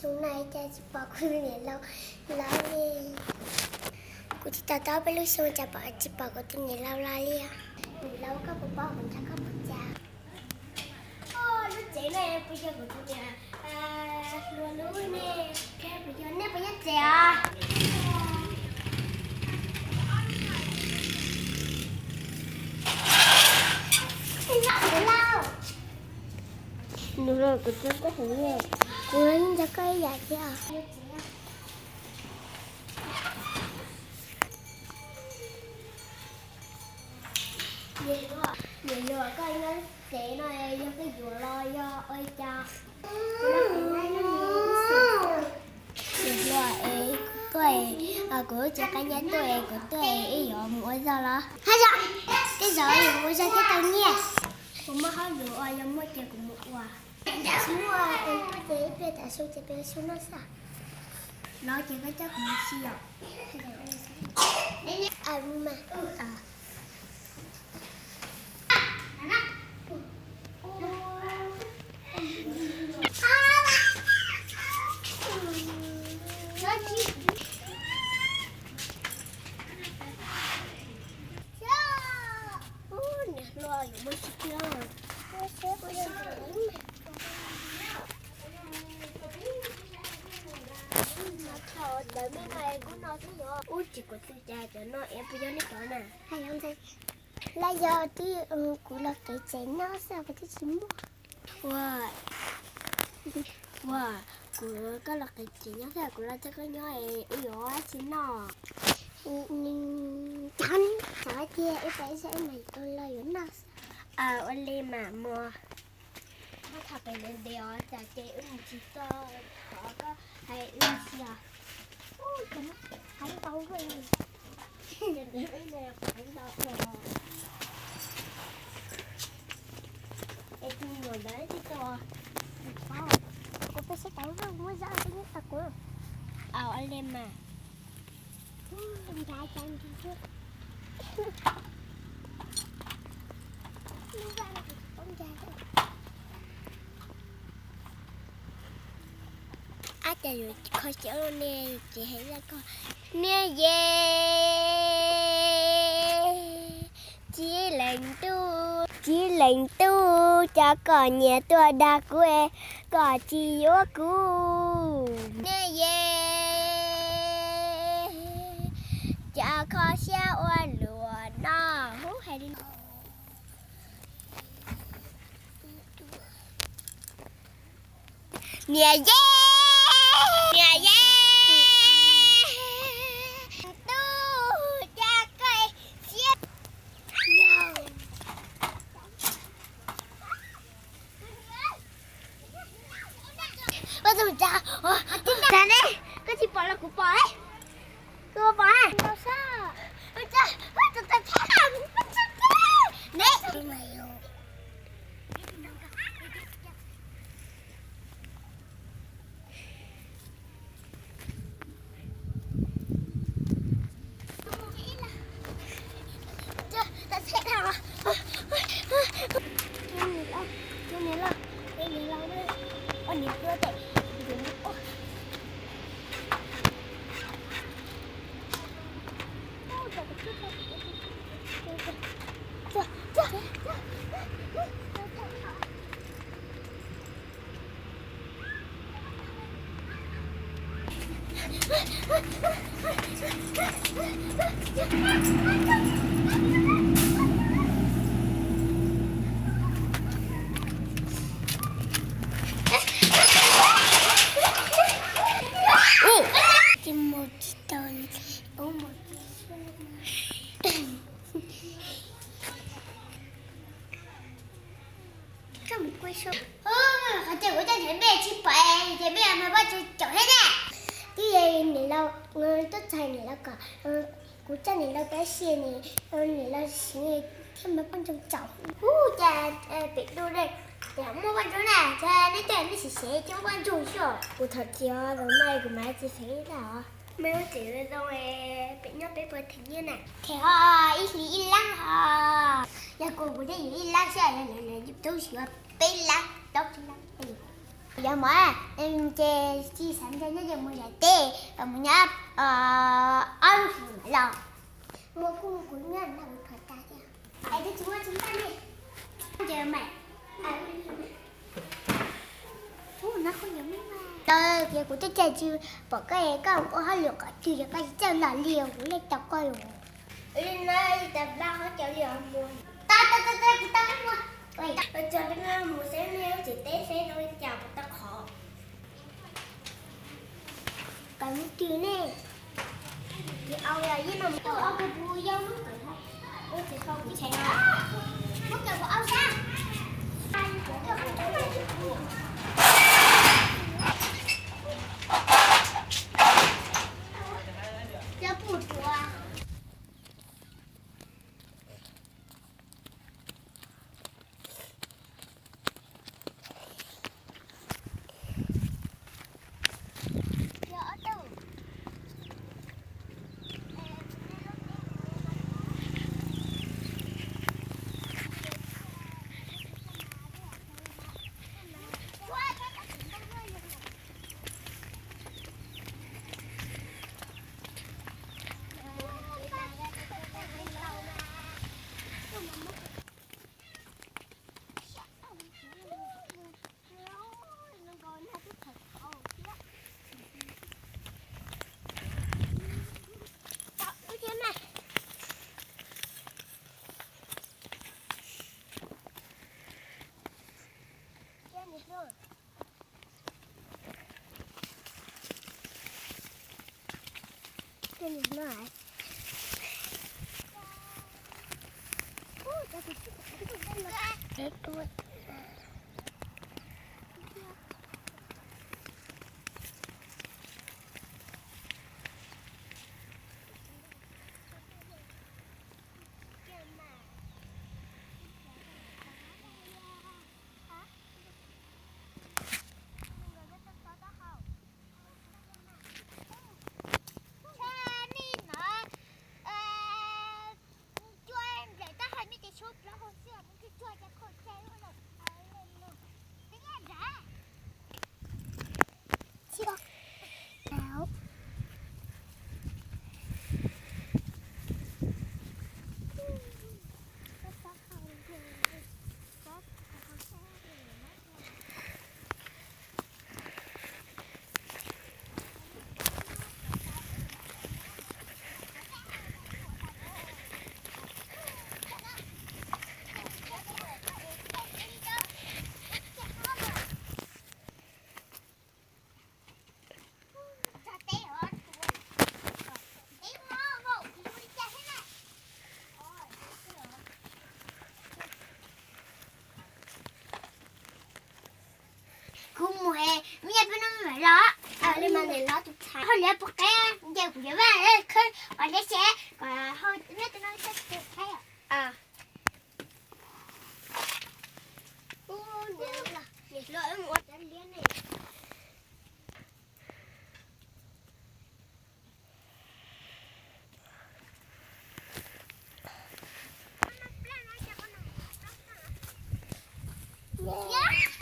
Xyoo no cas tsis pom kuv tus niam laus los li. Kuv twb tau ob peb lub xyoo cas tsis pom kuv tus niam laus los li. Niam laus, koj puas paub kuv nrog koj mus cas? Lub tsev no puas yog kuv tus niam hluas lub ne? Puas yog, nej puas nyob tsev os? Nws los kuv tsis paub hais li, kuv nrog koj ib yam thiab. Niam hluas, koj nyob tsev no yog koj yuav los yog ua li cas? Niam hluas es, kuv tuaj es, kuv lub tsev qab nyab tuaj es kuv tuaj es wb yuav mus ua zog los? Haj yam, tej zaum yuav mus ua zog thiaj tau nyiaj. Kuv muaj hauj lwm uas yog muaj ces kuv mus ua. Tam sim no es tuaj ces ib pliag tam sim ces peb sim no xwb. Los ces koj coj kuv mus si os. Niam hluas, yuav mus tsis tiag. Cov me no es kuv no xwb yog ub tsis kuv tus cas cov no es puas yog nej cov na? Los yog twb kuv los kev tsev nyob xwb kuv twb tsis muaj. Ua, ua, kuv, koj los kev tsev nyob xwb kuv los coj koj nyob es wb yuav ua dab tsi noj? Cov, cov tiag ib pliag ib sab wb mam los yuav noj. Ua li mas mus. Koj tham pem ntev ntev os, cas ces wb mus tsis txog qhov koj hais wb mus tsis os. Heev ntau, heev ntau. Es tus me nyuam ntawd tsis tau, kuv peb sab tau muab zaj peb nyob tau kuv. Ua li mas. Ab, cas yuav kho siab ua ne, ces hais zaj koj. Niam yej, txiv leej tub, txiv leej tub, cas koj nyiam tuaj dag kuv es koj tsis yuav kuv. Niam yej, cas kho siab ua luaj no. Hub, hais li. Niam yej, niam yej, tub, cas koj siab. Ua tus tsav, tsav ne, koj tsis pom los kuv pom. Kuv pom. Ne. Ces mus tsis tau li, ub mus tsis tau. Qhov tias kuv coj nyiam mej tsis pom, ces mej mas poj ntxoog caum thiab ne. Twb yog niam laus, tuaj txog niam laus kom kuv coj niam laus pab sia ne, niam laus siv thiaj mas poj ntxoog caum. Ub, cas pem du ne, muaj poj ntxoog na, cas neb coj neb siv siv thiaj muaj poj ntxoog xwb. Kuv thov txim os, zaum no kuv mam tsis feem ntag os. Mej ua tseem zoo, pem nyob peb puas them nyiaj na? Them os, ib hlis ib lab os. Yog kuv kuv thiaj yuav ib lab xwb, yog niam tub siv peb lab plaub tsib lab. Yog mas, ces tsis xav nrog nyob ces mus zais teb, mus nyob ob lub hlis mam los. Mus kuj mus, kuv nyob no kuv thuav tas thiab. Es twb tsis muaj tsis npaj ne. Ces mas, ces kuv twb caj tsis pom koj, koj ua hauj lwm qhov twg es koj tsis txawj los li, kuv yeej tos koj los. Li no li tas npaj qhov cov li os mus. Tau tau tau tau, kuv tau mus. Tso peb mus saib nej lub tsev teb seb zoo li cas puas tau qhov. Kawm mus twg ne? Ces au los yeej no mus tau au, kuv yau lub kawm, lub tsev hau kuv tsev no. Muab kawm kuv au sab. Cov puj ruam. Kuv mus es me nyuam peb no mam los. Li mas niam hlob tus txhav hauj lwm puas qab, nce kuv yuav vaj khawb os, deb xyab kom hauj lwm no tau tus qab os.